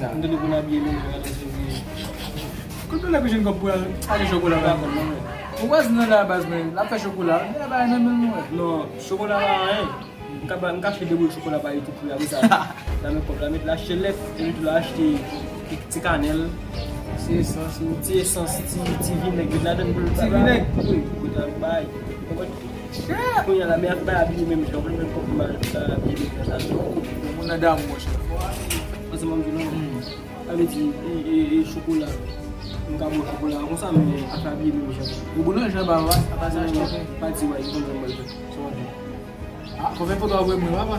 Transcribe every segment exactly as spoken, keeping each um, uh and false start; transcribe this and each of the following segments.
M tande pou n abiye menm jan, gade se vre. Kote w lè pou jwenn kòb pou al achte chokola la? Ou wè nan la baz, men l ap fè chokola. Li la bay nan men mwen. Non, chokola pa anyen. M ka ba, m ka achte de bwèt chokola ba li tou pou apre sa. La met kòb la, met la achte lèt, epi tou la achte ti, ti kanèl. Ti esans, wi. Ti esans, ti, ti vinèg, met ladann pou l. Ti vinèg. Wi, pou l bay. Ou konprann? Kounye a la, men ap bay abiye menm jan, ou konn menm kòb pou bay abiye menm jan sa. Moun nan damou, monchè. Paske mwen di non. Sa vle di, e, e, e chokola. M ka bwè chokola konsa, men ap abiye menm jan. Ou boulanje anba a, apa sa achte pen. Pa di wè, ou konn jan mwen fè. Sa mwen di. Ah, fò fè foto avè mwen, papa.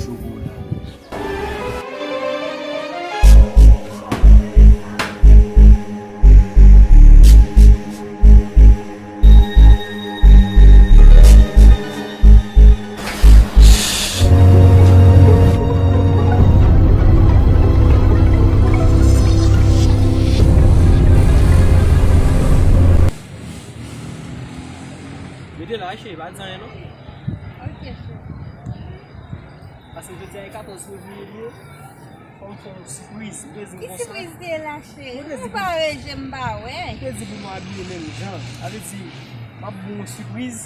Chokola. Mete la, cheri, pa di anyen non. Ok, cheri. Paske jodi a e katòz fevriye li ye. Fò m fè yon sipriz. M te di m konsa. Ki sipriz te ye la, cheri? Ou pa reje m pa wè. M te di pou nou abiye menm jan. Sa vle di, m ap ba w yon sipriz.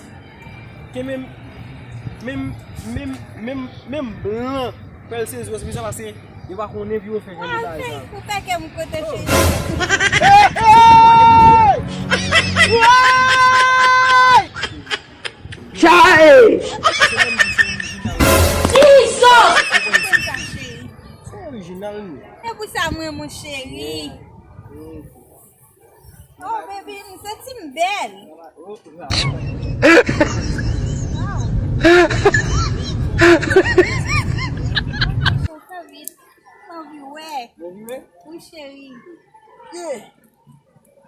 Ke menm, menm, menm, menm, menm blan pral sezi w sipriz la paske yo pa konnen pou yo fè jan de bagay sa. Ou pèke m kote cheri. Chai! Jesus! Se orijinal li. Se pou sa mwen, mon cheri. Oh, baby, m santi m bèl. Wow. Sa vit. M anvi wè. Wi, cheri.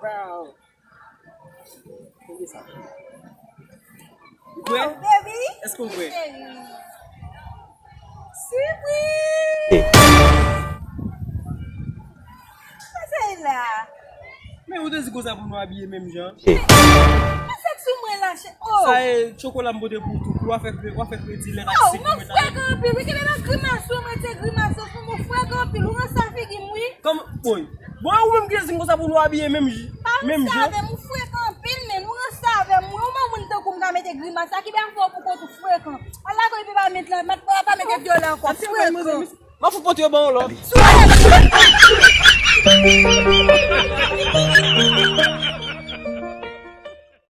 Wow. Ou prè? Oh, baby. Èske w prè? Cheri. Sipriz! Sa se la. Men ou te di konsa pou nou abiye menm jan. Men sa k sou mwen la, chè. Oh! Sa e chokola m pote pou ou tou. Pou w a fè kre-, w a fè kredi lè n ap sik pou mwen ta. Oh, mwen frekan anpil. Wi, kenbe nan grimas ou, mwen te grimas ou, mwen frekan anpil. Ou ranse figi m, wi. Kòm, woy. Bon, ou menm ki te di m konsa pou nou abiye menm j-, menm jan. Pa ranse avè m, ou frekan anpil, men ou ranse avè m, wi. Ou menm moun tankou m ka mete grimas la, ki bè fè w pou kont ou frekan. Ala kò epi pa met la, pa mete vyòl ankò, frekan. M ap fout pote yo ban w lòt. Sou